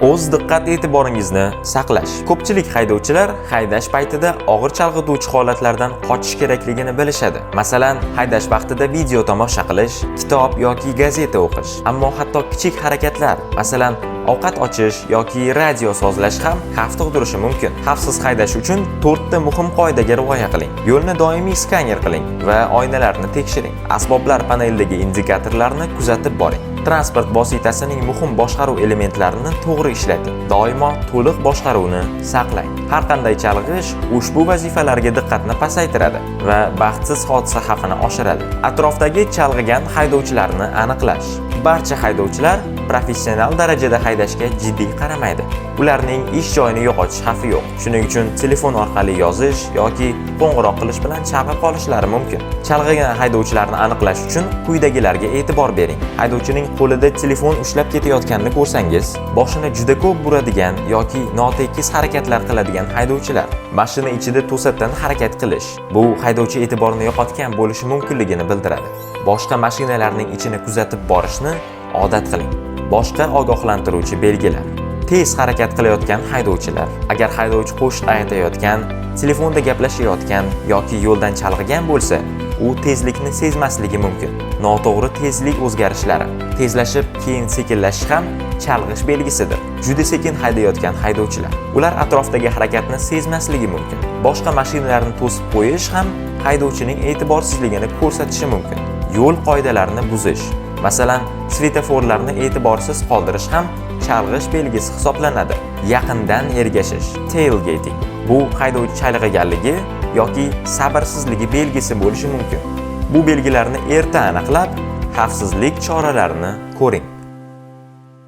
O'z diqqat e'tiboringizni saqlash. Ko'pchilik haydovchilar haydash paytida og'ir chalg'ituvchi holatlardan qochish kerakligini bilishadi. Masalan, haydash vaqtida video tomosha qilish, kitob yoki gazeta o'qish. Ammo hatto kichik harakatlar, masalan, ovqat ochish yoki radio sozlash ham xavf tug'dirishi mumkin. Xavfsiz haydash uchun to'rtta muhim qoidaga rioya qiling. Yo'lni doimiy skaner qiling va oynalarni tekshiring. Asboblar panelidagi indikatorlarni kuzatib boring. Transport vositasining muhim boshqaruv elementlarini to'g'ri ishlating. Doimo to'liq boshqaruvni saqlang. Har qanday chalg'ish ushbu vazifalarga diqqatni pasaytiradi va baxtsiz hodisa xavfini oshiradi. Atrofdagi chalg'igan haydovchilarni aniqlash. Barcha haydovchilar professional darajada haydashga jiddiy qaramaydi. Ularning ish joyini yo'qotish xavfi yo'q. Shuning uchun telefon orqali yozish yoki qo'ng'iroq qilish bilan chalg'ib qolishlari mumkin. Chalg'igan haydovchilarni aniqlash uchun quyidagilarga e'tibor bering. Haydovchining qo'lida telefon ushlab ketayotganini ko'rsangiz, boshini juda ko'p buradigan yoki notekis harakatlar qiladigan haydovchilar, mashina ichida to'satdan harakat qilish, bu haydovchi e'tiborini yo'qotgan bo'lishi mumkinligini bildiradi. Boshqa mashinalarning ichini kuzatib borishni odat qiling. Boshqa ogohlantiruvchi belgilar. Tez harakat qilayotgan haydovchilar. Agar haydovchi qo'shiq aytayotgan, telefonda gaplashayotgan yoki yo'ldan chalg'igan bo'lsa, u tezlikni sezmasligi mumkin. Noto'g'ri tezlik o'zgarishlari. Tezlashib, keyin sekinlashish ham chalg'ish belgisidir. Juda sekin haydayotgan haydovchilar. Ular atrofdagi harakatni sezmasligi mumkin. Boshqa mashinalarni to'sib qo'yish ham haydovchining e'tiborsizligini ko'rsatishi mumkin. Yo'l qoidalarini buzish. Masalan, svetoforlarni e'tiborsiz qoldirish ham chalg'ish belgisi hisoblanadi. Yaqindan ergashish, tailgating. Bu haydovchi chalg'iganligi yoki sabrsizligi belgisi bo'lishi mumkin. Bu belgilarni erta aniqlab, xavfsizlik choralarini ko'ring.